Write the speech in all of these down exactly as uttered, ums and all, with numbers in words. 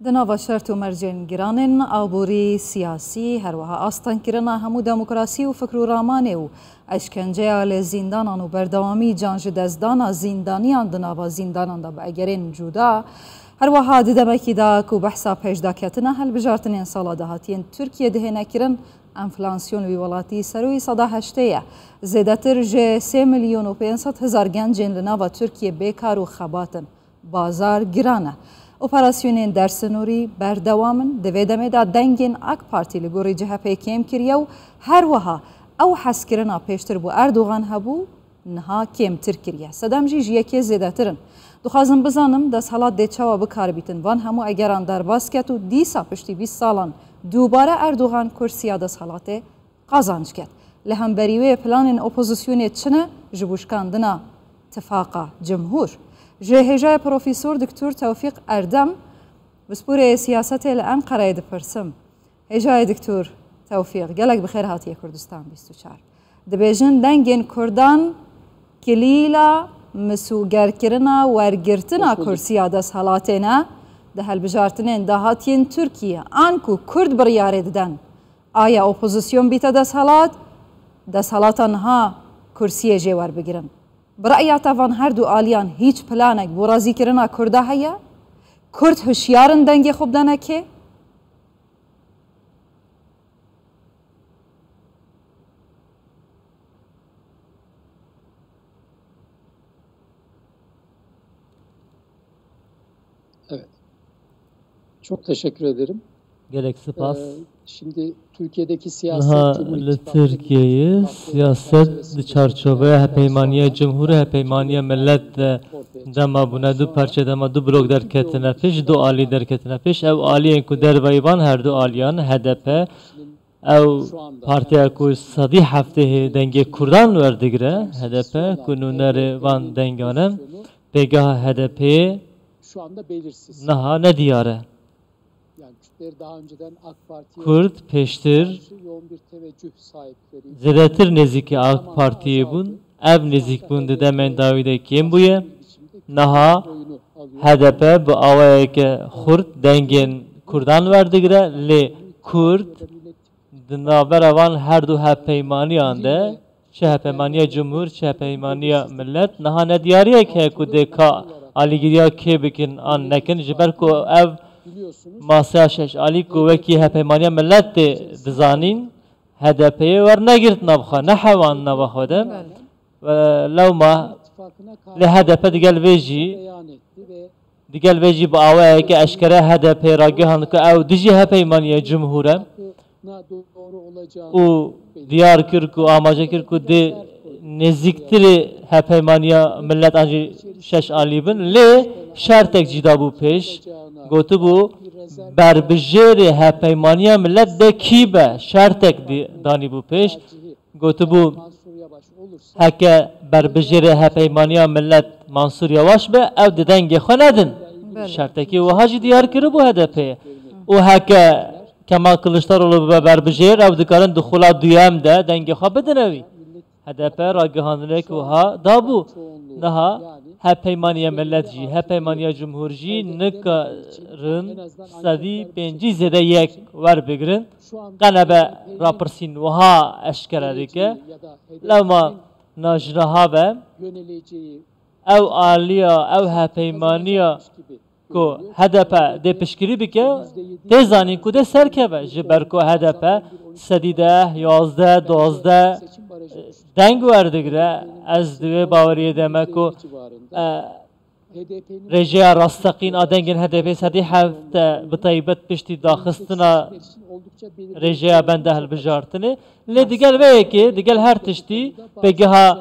Di nava şert û mercên giran ên aborî, siyasî, her wiha astengkirina hemû demokrasî û fikr û ramanê û eşkenceya li zîndanan û berdewamî can ji destdana zîndaniyan di nava zîndanan de bi egerên cuda, her wiha di demekî de ku behsa pêşdaketina hilbijartinên sala dahatiyên Tirkiyê dihêne kirin, enflasyon wî welatî ser wî seda heştê ye. Zêdetir ji sê milyon û pênc sed hezar gencên li nava Tirkiyê bêkar û xebat in. Bazar giran e. Operasyonên dersinûrî berdewam in. Di vê demê de dengên AK Partî li gorî C H P kêm kiriye û her wiha ew hezkirina pêştir bo Erdogan hebû, niha kêmtir kiriye. Sedem jî ji yekê zêdetir in. Dixwazim bizanim desthilat dê çawa bi kar bîtin. Van hemû egeran derbas ket û dîsa piştî bîst salan dubare Erdogan kursiya desthilatê qazanc ket. Li hemberî wê planên opozisyonê çi ne ji bo şikandina tifaqa cumhûr? Ji hêjayê Profesor Doktor Tewfîq Erdem, pisporê siyasetê li Enqereyê dipirsim. Hêjayê Doktor Tewfîq, gelek bi xêr hatiye Kurdistan bîst û çar. Dibêjin dengên Kurdan kilîla misûgerkirina wergirtina Hoş bulduk. Kursiya desthilatê ne, di hilbijartinên dahatiyên Tirkiye, an ku Kurd biryarê diden, aya opozisyon bîte desthilat, desthilata niha kursiyê jê werbigirin. Bi re'ya te van her du aliyan hîç planek bo razîkirina Kurda heye? Kurd hişyar in dengê xwe bidene kê? Evet. Çok teşekkür ederim. Gelek spas. Ee, şimdi Türkiye'deki siyaset Niha Cumhur li İttifakı'nın Tirkiyeyê farklı siyaset parçası di çarçoveya hepeymaniya cumhur û hepeymaniya millet de dema bûne du parçe, dema du blok derketine pêş, du alî derketine pêş. Ew aliyên ku derveyî van her du aliyan, H D P, ew partiya ku sedî heftê dengê Kurdan werdigire, H D P, ku nûnerê van dengan e, pêgeha H D P'ê niha nediyar e. Kurd pêştir zêdetir nêzîkî AK Partiyê bûn. Ev nêzîkbûn di demên dawî de kêm bûye. Niha H D P bi awayeke xurt dengên Kurdan werdigire, lê Kurd di navbera van her du hevpeymaniyan de, çi hevpeymaniya cumhur, çi hevpeymaniya millet, niha nediyariyek heye ku dê ka alîgiriya kê bikin an nekin, ji ber ku ev maseya şeş alî ku wekî hevpeymaniya millet tê dizanîn, H D P'yê wernegirt nav xwe, nehewand nava xwe de. Belê. Ve lewma lê H D P digel vê jî, digel vê jî bi awayeke eşkere H D P'yê ragihand ku ew dijî hevpeymaniya cumhur e û diyar kir ku, amaje kir ku dê nêzîktirê hevpeymaniya millet an jî şeş alî bin, lê şertek jî dabû pêş, gotibû, berbijêrê hevpeymaniya millet dê kî be, şertek dî-, danîbû pêş. Gotibû, heke berbijêrê hevpeymaniya millet Mansûr Yavaş be, ew dê dengê xwe nedin. Belê. Şertekî wiha jî diyar kiribû H D P'yê. Û heke Kemal Kiliçdaroglu bibe berbijêr, ew dikarin di xula duyem de dengê xwe bidine wî. H D P ragihandinek wiha dabû. Niha hevpeymaniya millet jî, hevpeymaniya cumhur jî nikarin sedî pêncî zêde yek werbigirin. Qe nebe rapirsîn wiha eşkere dike. Lewma na ji niha ve ew aliya, ew hevpeymaniya ku H D P dê piştgirî bike, tê zanîn ku dê serkeve. Ji ber ku H D P sedî deh, yazdeh, duwazdeh deng werdigire. Ez di wê baweriyê de me ku, e, rêjeya rasteqîn a dengên H D P sedî heft e, bi taybet piştî daxistina rêjeya benda hilbijartinê. Lê digel vê yekê, digel her tiştî, pêgeha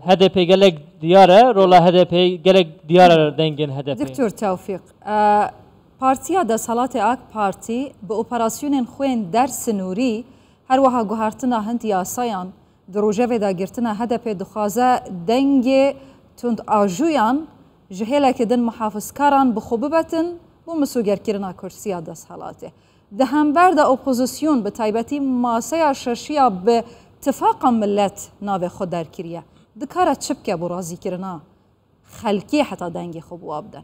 H D P gelek diyar e, rola H D P gelek diyar e dengên H D P. Doktor Tewfîq, e, partiya desthilatê AK Partî bi operasyonên xwên der sinûrî, her wiha guhertina hin yasayan, di rojevê de girtina H D P dixwaze dengê tundajûyan ji hêleke din muhafizkaran bi xwe bibetin bo misûgerkirina kursiya desthilatê. Di hember de opozisyon, bi taybetî maseya şeşiya bi tifaqa millet navê xwe derkiriye. Dikare çi bike bo razîkirina xelkê heta dengê xwe bi wa bidin?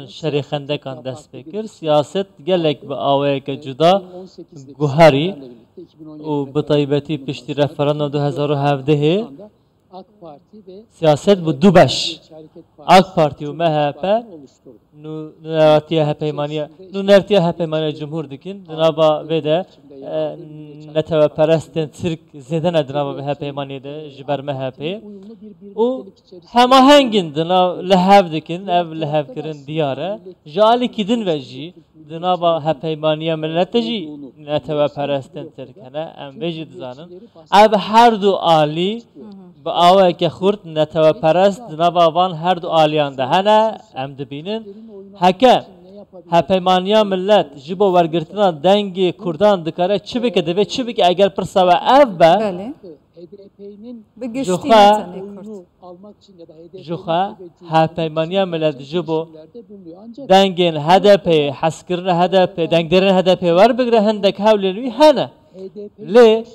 dizanin şerê xendekan dest pê kir. Siyaset gelek bi awayeke cuda guherî û bi taybetî piştî referanduma du hezar û hevdehê siyaset bû du beş. AK Partî û MHP nû-, nûneratiya hevpeymaniya, nûneratiya hevpeymaniya cumhur dikin. Di nava vê de, e, neteweperestên Tirk zêde ne di nava vê hevpeymaniyê de ji ber MHP'ê. Û hemaheng in di nav, li hev dikin, ev lihevkirin diyar e. Ji alîkî din ve jî di nava hevpeymaniya milete jî neteweperestên Tirk hene. Em vê jî dizanin. Ev her du alî bi awayeke xurt neteweperest di nava van her du aliyan de hene, em dibînin. Heke hevpeymaniya millet ji bo wergirtina dengê Kurdan dikare çi bike, divê çi bike eger pirsa we ev be, Belê. Bi ji giştî xwe, ne tenê Kurd. Ji xwe hevpeymaniya millet ji bo dengên HDP'ê, hezkirina HDP'ê, dengderên HDP'ê werbigire, hindek hewlên wî hene. Lê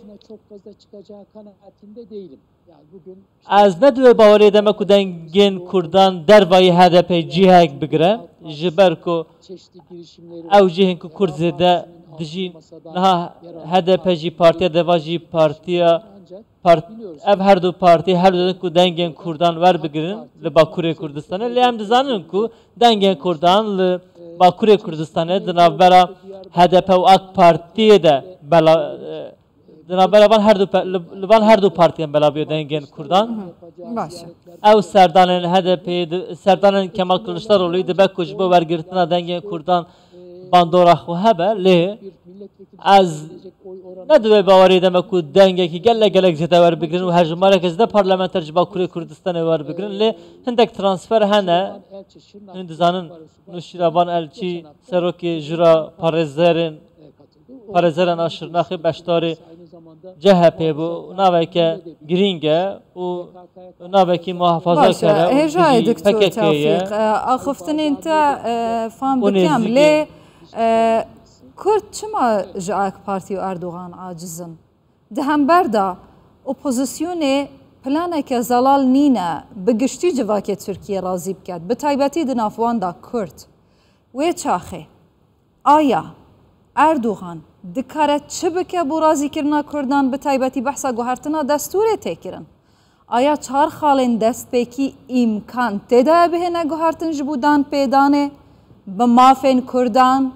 ez ne di wê baweriyê de me ku dengên Kurdan dervayî HDP'ê cihek bigire, ji ber ku ew cihên ku Kurd zêde dijîn, niha HDP jî partiya deva jî partiya part-, ev her du partî her du ku dengên Kurdan werbigirin li Bakurê Kurdistanê, lê em dizanin ku dengên Kurdan li Bakurê Kurdistanê di navbera HDP û AK Partiyê de bela, e, di navbera van her du pe-, li, li van her du partiyan bela bûye dengên Kurdan. Baş e. Ew serdanên HDP'ê, di-, serdanên Kemal Kılıçdaroğlu'yê dibe ku ji bo wergirtina dengên Kurdan bandora xwe hebe, lê ez ne di wê baweriyê de me ku dengekî gelek gelek zêde werbigirin û hejmareke zêde parlamenter ji Bakurê Kurdistanê werbigirin, lê hindek transfer hene. Hûn dizanin Nuşîravan Elçî serokê Jûra Parêzerên, Parêzerên a Şirnexê beşdarê CHP'ê bû. Naveke girîng e û navekî muhafazakar e û dijî P K K ye. Baş e, hêjayê Doktor Tewfîq, e, axiftinên te, e, fam bikem, lê, e, Kurd çima ji AK Partî û Erdogan aciz in? Di hember de opozisyonê planeke zelal nîne bi giştî civakê Tirkiyê razî biket, bi taybetî di nav wan de Kurd. Wê çaxê, aya Erdogan dikare çi bike bo razîkirina Kurdan, bi taybetî behsa guhertina destûrê tê kirin? Aya çar xalên destpêkî îmkan tê de bihêne guhertin ji bo danpêdanê bi mafên Kurdan?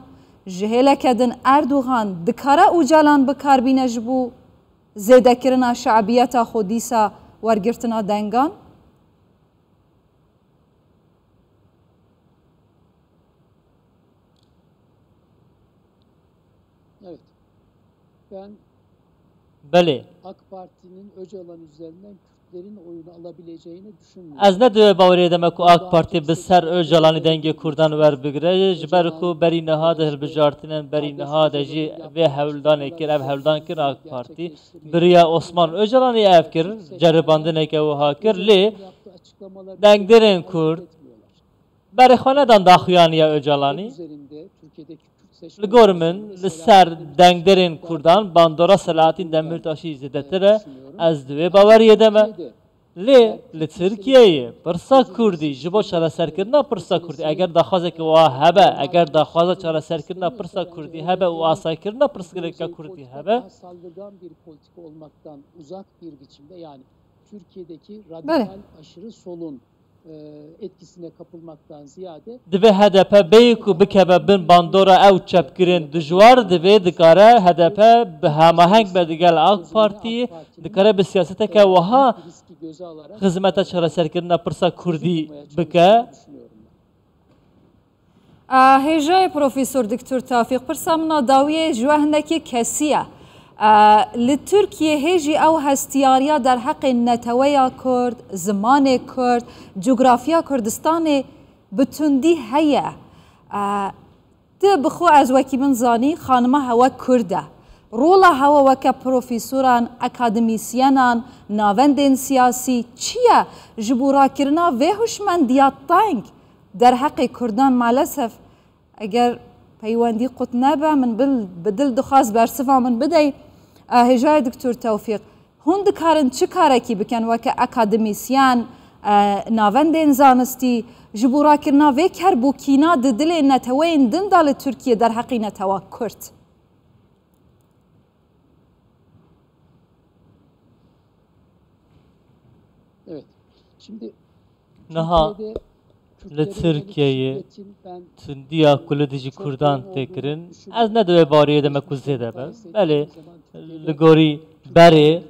Ji hêleke din Erdogan dikare Ocalan bi kar bîne ji bo zêdekirina şe'biyeta xwe, dîsa wergirtina dengan? Evet. Ben Belê. AK Parti'nin Öcalan üzerinden Kürtlerin oyunu alabileceğini düşünmüyorum. Ez ne di wê baweriyê de me ku AK Parti bi ser Ocalanî dengê Kurdan werbigire, ji ber ku berî niha de hilbijartinên berî niha de jî vê hewldanê kir, ev hewldan kir AK Parti. Biriya Osman Ocalanî ev kir, ceribandineke wiha kir, lê dengderên Kurd berê xwe nedan daxuyaniya Ocalanî. Li gor min, li ser dengderên Kurdan bandora Selahattin Demirtaşî zêdetir e. Ez di wê baweriyê de me. Lê li Tirkiyeyê pirsa Kurdî, ji bo çareserkirina pirsa Kurdî, eger daxwazeke wiha hebe, eger daxwaza çareserkirina pirsa Kurdî hebe û asaykirina pirsgirêka Kurdî hebe, Saldırgan bir politika olmaktan uzak bir biçimde, yani Türkiye'deki Belê. Radikal aşırı solun e, etkisine kapılmaktan ziyade Divê H D P bêyî ku bikeve bin bandora ew çepgirên dijwar, divê dikare H D P bi hemaheng be digel AK Partî, dikare bi siyaseteke wiha xizmeta çareserkirina pirsa Kurdî bike. A, hêjayê Profesor Doktor Tevfîq, pirsa min a dawiyê ji we hindekî kesî ye. A, li Tirkiyê hêjî ew hestiyariya derheqê neteweya Kurd, zimanê Kurd, cografya Kurdistanê bi tundî heye. A, tu bi xwe, ez wekî min zanî, xanima hewe Kurd e. Rola hewe weke profesoran, akademîsyenan, navendên siyasî çi ye ji bo rakirina vê hişmendiya teng derheqê Kurdan? Malesef, eger peywendî qut nebe, min bil, bi dil dixwast bersiva min bidey. E, hêjayê Doktor Tewfîq, hûn dikarin çi karekî bikin weke akademîsyen, e, navendên zanistî, ji bo rakirina vê kerbûkîna di dilê neteweyên din de li Tirkiyê derheqî netewa Kurd? Niha li Tirkiyeyê tundiya ku li dijî Kurdan tê kirin, ez ne di wê bariyê de me ku zêde be. Belê li gorî berê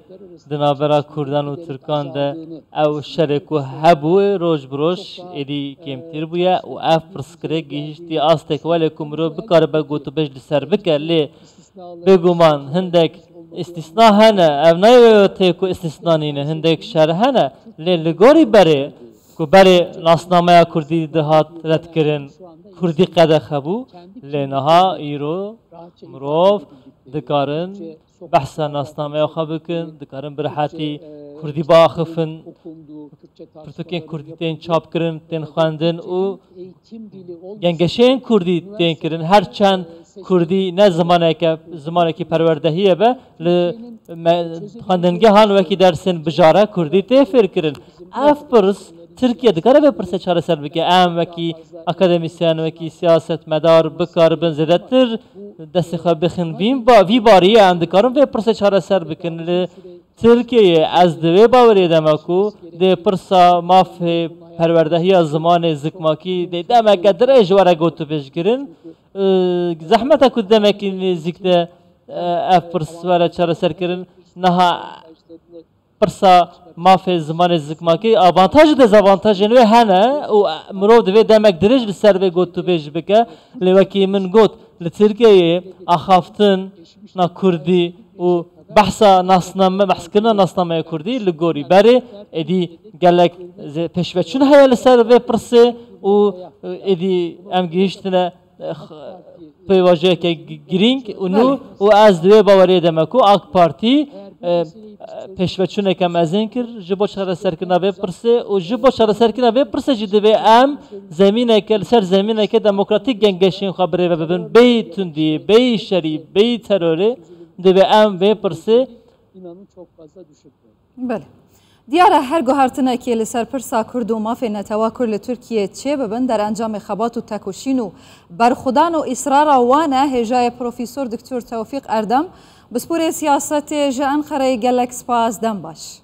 di navbera Kurdan û Tirkan de ew şerê ku hebû roj bi roj êdî kêmtir bûye û ev pirsgirêk gihîştî asteke welê ku mirov bikaribe gotûbêj li ser bike, lê bêguman hindek îstîsna hene. Ev nayê wê tê ku îstîsna nîne. Hindek şer hene. Lê li gorî berê ku berê nasnameya kurdî dihat redkirin, kurdî qedexe bû. Lê niha îro mirov dikarin behsa nasnameya xwe bikin, dikarin bi rehetî kurdî biaxifin, pirtûkên kurdî tên çapkirin, tên xwendin û gengeşeyên kurdî tên kirin. Her çend kurdî ne zimaneke, zimanekî perwerdehiyê be, li me, xwendingehan wekî dersên bijara kurdî tê fêrkirin. Ev pirs Tirkiye dikare vê pirsê çareser bike. Em wekî akademîsyen, wekî siyasetmedar bikaribin zêdetir destê xwe bixin vîn ba-, vî bariyê, em dikarin vê pirsê çareser bikin. Li Tirkiyeyê ez di vê baweriyê de me ku dê pirsa mafê perwerdehiya zimanê zikmakî dê demeke dirêj were gotûbêjkirin. Zehmet e ku demekî nêzîk de, e, ev pirs were çareserkirin. Niha pirsa mafê zimanê zikmakî avantaj û dezavantajên wê hene û mirov divê demek dirêj li ser vê gotûbêj bike. Lê wekî min got, li Tirkiyeyê axaftina kurdî û behsa nasname, behskirina nasnameya kurdî li gorî berê êdî gelek zê-, pêşveçûn heye li ser vê pirsê û êdî em gihîştine, eh, pêvajoyeke gi-, girîng û nû. Belê. Û ez di wê baweriyê de me ku AK Partî, eh, pêşveçûneke mezin kir ji bo çareserkirina vê pirsê û ji bo çareserkirina vê pirsê jî divê em zemîneke, li ser zemîneke demokratîk gengeşiyên xwe birêve bibin, bêyî tundiyê, bêyî şerî, bêyî terorê, divê em vê pirsê Belê. Diyar e, her guhertinekê li ser pirsa Kurd û mafê netewa Kurd li Tirkiyê çêbibin, derencamê xebat û tekoşîn û berxwedan û îsrara wan e. Hêjayê Profesor Doktor Tewfîq Erdem, pisporê siyasetê ji Enqereyê, gelek spas, dem baş.